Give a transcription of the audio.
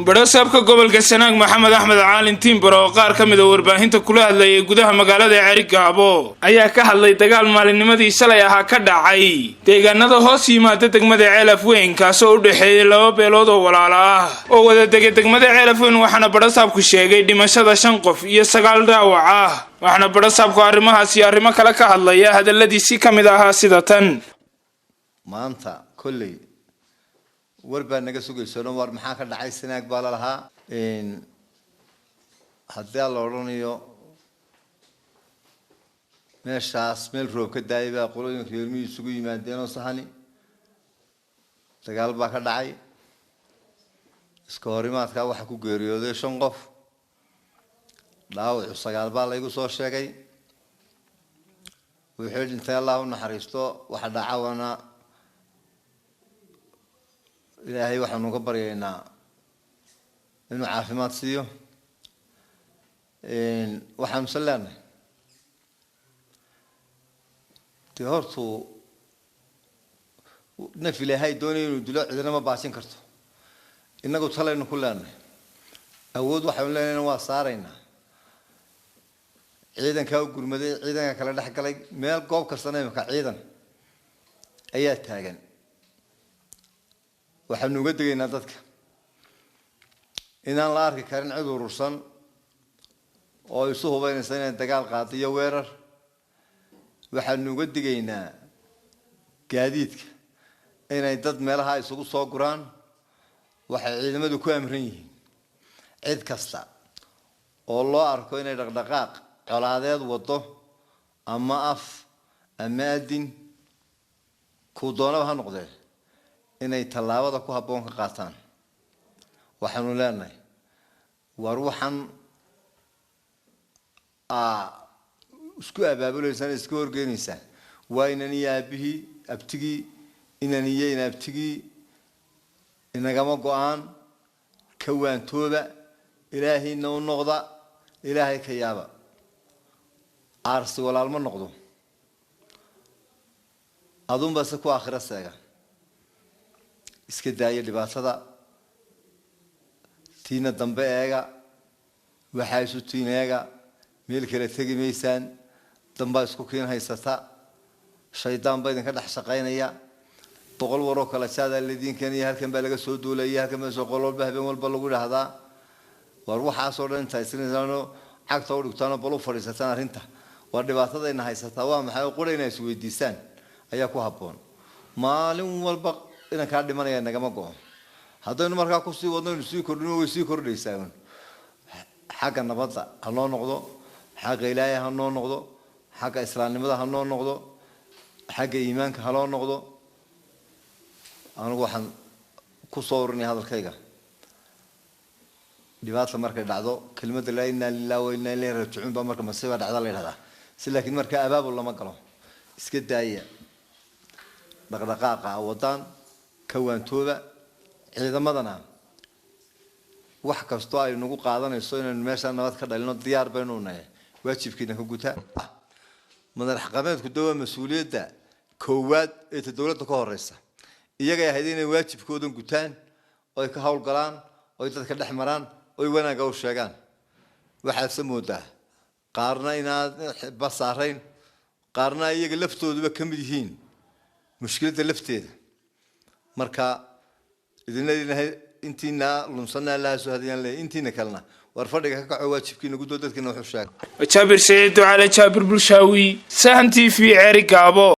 Badhasaabka gobolka Sanaag, Maxamed Axmed Caalin Tiimbaro, oo qaar ka mid a warbaahinta kula hadlayay gudaha magaalada Ceerigaabo, ayaa ka hadlay dagaal maalinnimadii shalay ahaa ka dhacay deegaanada hoos yimaada degmada Ceelaf Weyn, kaasoo u dhexeeyay laba beelood oo walaalo ah oo wada degay degmada Ceelaf Weyn. Waxaana badhasaabku sheegay dhimashada shan qof iyo sagaal dhaawac ah. Waxaana badhasaabku arrimahaas iyo arrimo kale ka hadlaya hadalladiisi ka mid ahaa sida tan. Maanta kolley war baa naga sugaysano. War maxaa ka dhacay Sanaag baa lalahaa. Haddii la odhanayo meeshaas meel roob ka daayay baa qolooyinka reermihii isugu yimaadeenoo sahani dagaal baa ka dhacay. Iska horimaadkaa waxaa ku geeriyooday shan qof, dhaawacu sagaal baa laygu soo sheegay. Wuxuu dhintay Allah u naxariisto, waxa dhacawana Ilaahay waxaanu ka baryaynaa inuu caafimaad siiyo. Waxaanu se leenahay, dee hortuu naf Ilaahay doonaya inuu dilo cidina ma baajin karto. Innagu talaynu ku leenahay, awood waxaynu leenahayna waa saaraynaa. Ciidankaa u gurmaday, ciidanka kala dhex galay, meel goob kastana imika ciidan ayaa taagan. Waxaanu uga degaynaa dadka inaan la arki karin cid urursan oo isu hubeynaysa inay dagaal qaado iyo weerar. Waxaanu uga digaynaa gaadiidka inay dad meelaha isugu soo guraan. Waxay ciidamadu ku amran yihiin cid kasta oo loo arko inay dhaqdhaqaaq colaadeed wado, ama af ama adin kuu doonaba ha noqdee, inay tallaabada ku habboon ka qaataan. Waxaanu leenahay, war waxaan isku abaabuleysaan, iska horgeenaysaan, waa inan iyo aabihii abtigii, inan iyo inaabtigii, inagama go-aan. Ka waantooba, Ilaahayna u noqda, Ilaahay ka yaaba. Aarsi walaal ma noqdo, aduunbaa se ku aakhiro seega. Iska daaya dhibaatada, tiina dambe eega, waxaa isu tiin eega. Meel kale tegi maysaan, dambaa isku kiin haysata, shaydaan baa idinka dhex shaqaynaya. 100 waroo kala jaadaa laidiin keenaya. Halkan baa laga soo duulaya, halkan baa soo qol walba habeen walba lagu idhaahdaa. War waxaasoo dhan intaa isrinaysaano, cagta u dhigtaanoo bal u fadhiisataan arrinta. War dhibaatadayna haysataa waa maxay oo qura inaa isweydiisaan ayaa ku habboon. Maalin walba inankaa dhimanaya nagama go-o. Haddaynu markaa kusii wadno, aynu sii kordhino, way sii kordhaysaa un. Xagga nabadda ha noo noqdo, xagga Ilaahay ha noo noqdo, xagga islaamnimada ha noo noqdo, xagga iimaanka ha loo noqdo. Anigu waxaan ku soo urinaya hadalkayga: dhibaata markay dhacdo, kelmadda laa inaa lilah wa inaa ilayhi raajicuun baa marka masiiba dhacda la yidhahdaa si, laakiin marka abaabul lama galo. Iska daaya dhaqdhaqaaqa wadaan, ka waantooba. Ciidamadana wax kastoo ay nagu qaadanayso inaynu meeshaa nabad ka dhalino diyaar baynu nahay, waajibkiina ka guta. Madax dhaqameedku de waa mas-uuliyadda koowaad ee ta dowladda ka horeysa. Iyagay ahayd inay waajibkoodan gutaan, oy ka howlgalaan, oy dadka dhex maraan, oy wanaagga u sheegaan. Waxaadse moodaa qaarna inaad basaarayn, qaarna iyaga laftooduba ka mid yihiin mushkiladda lafteeda. Marka idina intiina lunsana Allaha soo hadiyaan leeyahy, intiina kalena war fadhiga ka kaco, waajibkiina guddoo, dadkiina wuxuu sheegay. Jaabir Saciid Ducaale, Jaabir Bulshaawi, Sahan TV, Ceeri Gaabo.